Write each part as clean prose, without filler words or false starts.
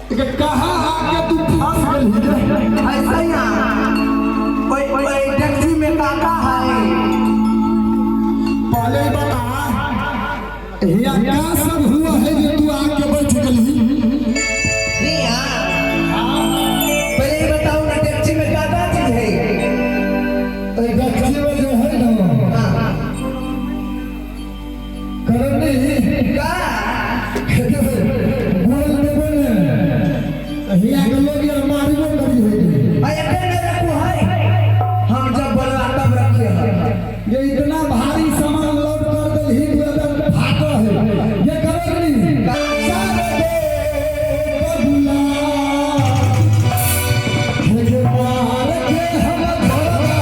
के कहाँ आके तू फंस गेलही रे? ऐसा ही कोई कोई टैक्सी में काका है। पहले ही बता, हिया का सब हुआ है जे तू आके बैठ गेलही? जी हाँ, पहले ही बताओ ना, टैक्सी में काका चीज है? ए टैक्सी में जो है ना, हाँ। करनी का? बोल देबो ने, हिया के लोग यार मारिबो करी है। अरे अकेले रखो है, हम जब बोलवा तब रखिए। ये इतना भारी सामान लोड कर देलही, तू एकदम फाटो है। ये करनी सारे दे बबुला हे के मार के हम घोड़ा।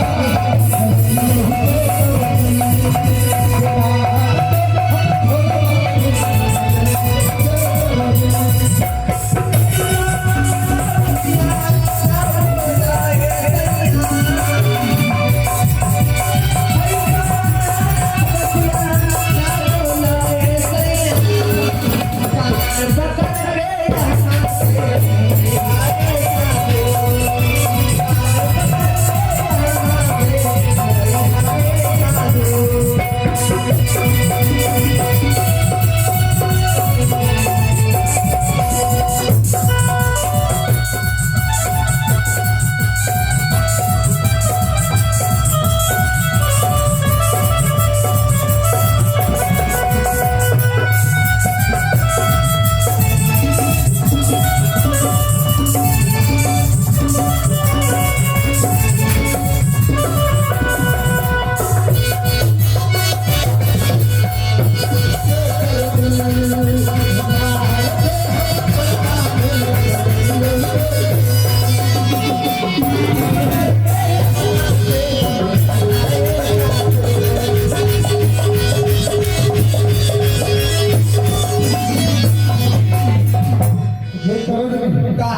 ये करनी का?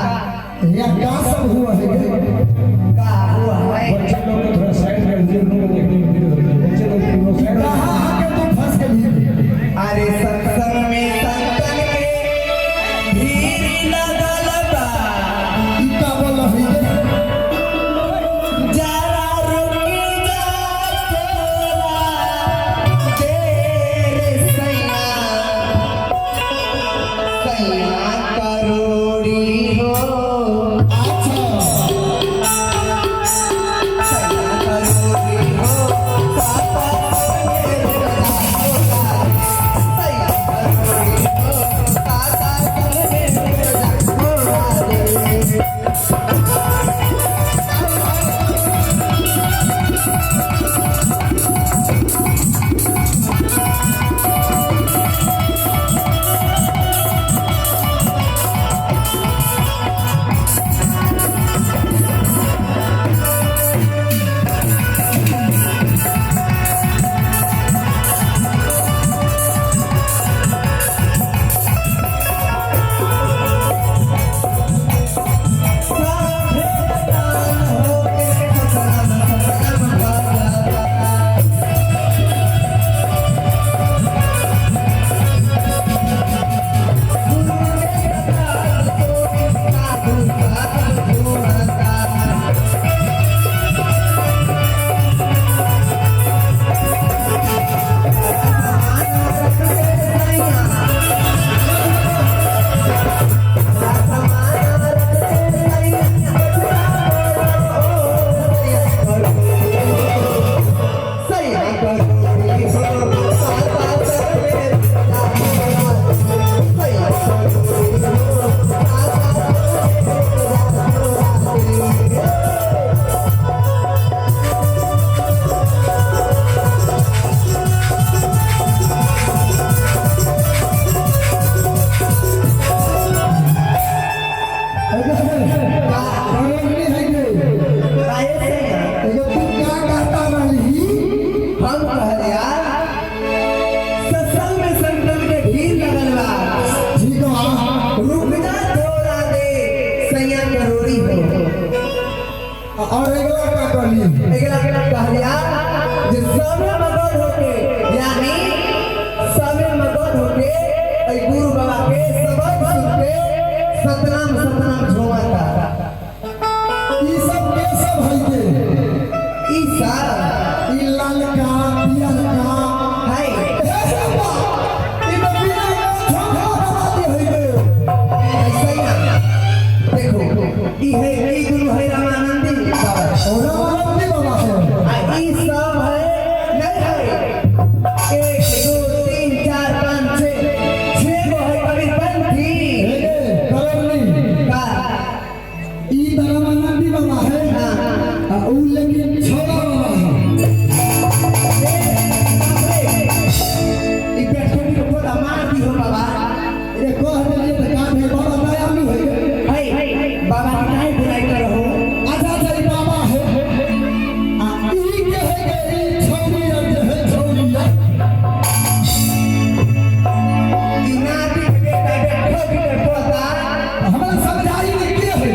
यहाँ का सब हुआ है गे? का हुआ है? बच्चे लोग को थोड़ा साइड कर दीजिए, उन लोगों को देखने में भीड़ होती है। बच्चे लोग तीनों साइड। कहाँ आके तू फंस गेलही? अरे सत्संग में संतन के भीड़ लगल बा। ई का बोल है गे? जरा रुक जा थोड़ा देर सैया, सैया करोड़ी हो। अच्छा। सैया करोड़ी हो, साता संगे रुक जा थोड़ा। सैया करोड़ी हो, साता संगे रुक जा थोड़ा देर। करनी है गे? ये तू क्या कहता रहली? हम कहलिया, सत्संग में संतन के भीड़ लगल बा। ठीक है। रुक जा थोड़ा दे सैया करोड़ी हो। और अगला का कहली? एकरा कहलिया जे सबे मगन होके, यानी सबे मगन होके ऐ गुरु बाबा के सबक सुन के। सतनाम सतनाम झोमाता। ई सब के सब है के? ई सब ई ललका पियरका है। हे बाबा, ई तो बिना झोंका बाती है के। ऐसा ही ना देखो, ई है, ई दुनू है रामानंदी बाबा। और रामानंदी बाबा है। आ ई सब है नहीं है, 1 2 3 4 5 6, 6 गो है कबीरपंथी। हे करनी का? ई तो रामानंदी बाबा है। हाँ। आ ऊ लेकिन छोड़ा बाबा है। ई पेट को पोता मार दी हो बाबा। ये कह देलिए त का भेल? बाबा दयालु है। है बाबा के काहे बुराई करहो? अच्छा अच्छा, ई बाबा है। आ ई के है के ई छौरी आर जे है छौरी आर। ई नाती के बेटा बेटो के पोता। हमरा समझाई नहीं के है।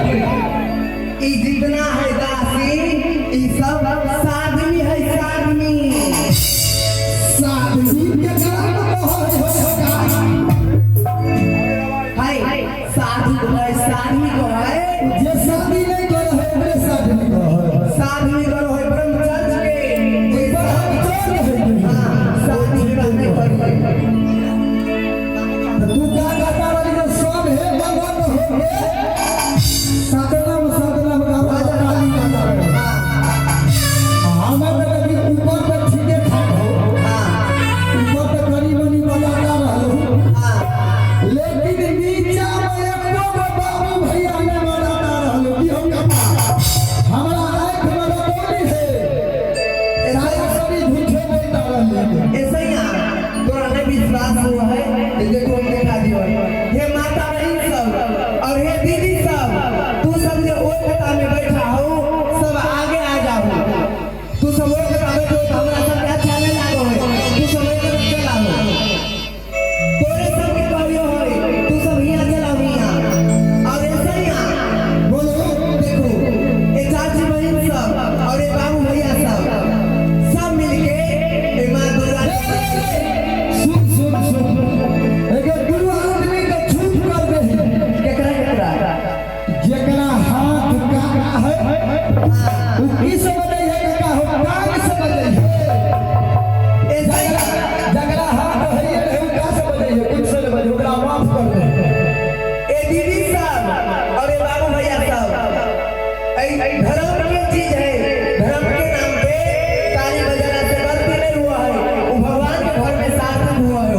ई जितना है दासी, ई सब साधनी है, साधनी। साधु के नाम कहै हो का? है साधु को है, साधनी को है। जे शादी नहीं करे है ओकरे साधु कहै। साधनी करो है ब्रह्मचर्य के। ई ब्रह्मचर्य है। हाँ, साधनी विवाह नहीं करी। त तू का कहता रही जे सब हे मगन हो के सतनाम सतनाम गावा ताली गाता रहे। हाँ। हमें तो कभी ऊपर पे ठीके ठाक हो। हाँ। ऊपर पे करी मनी बजाता रहलो। हाँ। लेकिन नीचा में एको गो बाबू भैया ने बजाता रहलो की हम कमा हमरा आँख में रतौनी है, सारा सभी झूठे बोलता रहले। ऐसे ही यहाँ तोरा नहीं विश्वास हुआ है तो देखो, हम दिखा दियो। हे माता बहन सब और हे दीदी सब, तू सब जो ओइ कतार में बैठा हो, सब आगे आ जाओ। तू सब ओइ कतार बैठो तो हमरा सब के अच्छा नहीं लागो है। तू सब ओइ तरफ चल आओ। तोरे सब के कहियो है, तू सब हियां चल आओ, हियां। और ऐसे ही यहाँ बोलो। देखो, ए चाची बहन सब और ए बाबू भैया सब, सब मिलके ए माँ दुर्गा। सुन सुन सुन, एक गुरु आदमी के छूट कर दे। केकरा केकरा? जेकरा हाथ काका है उ की समझै है काका हो, कान समझै है। ऐसा ही जकरा हाथ है रहे उ का समझै है? कुछ से समझ, ओकरा माफ कर दे। ए दीदी सब और ए बाबू भैया सब, ऐ धर्म के चीज है। धर्म के नाम पे ताली बजाना से गलती नहीं हुआ है, वो भगवान के घर में सार्थक हुआ है,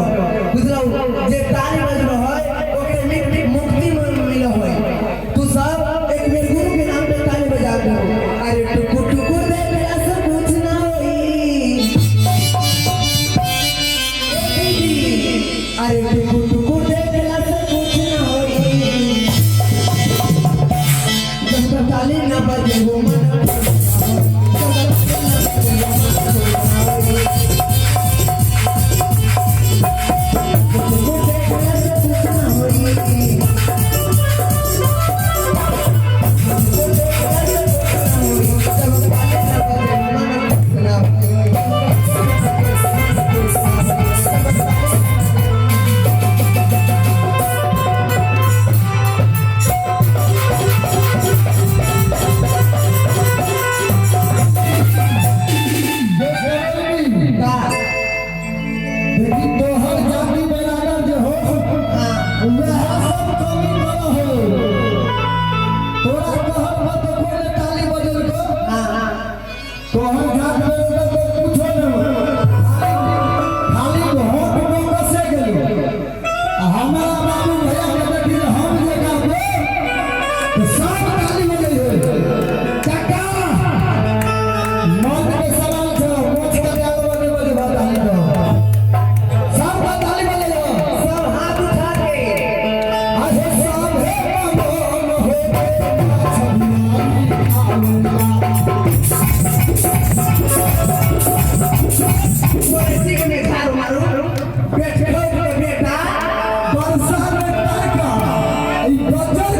बुझलो? जे ताली बजलो है ओकरे मुक्ति मिलो है। तू सब एक बेर गुरु के नाम पे ताली बजा दो। अरे टुकुर टुकुर देखला से कुछ ना होई। ए दीदी, अरे टुकुर टुकुर देखला से कुछ ना होई, जब तक ताली ना बजे वो मन। टुकुर देखला से कुछ ना होई। टुकुर देखला से कुछ ना होई, जब ताली ना बजे मन ना होई। का? देखी, तोहर जाति बराबर जे हो, वह सब कमी कर हो। तोरा कहल मत कोई ने ताली बजल को। हाँ। तोहर जात बराबर तो कुछो न, खाली होठ को कसे गेलो। आ हमारा बाबू भैया के देखी हम जे गाबो तो सब ताली बजै है। काका, मौत के सवाल छौ, मोछ के आगे बजे बजे ताली दो, सब का ताली बजै हो। सब हाथ उठा के। अरे सब हे मन हो तोरे सिंह में झाड़ू मारू पेट ठोक के बेटा। बरसा में ताका ई गजल।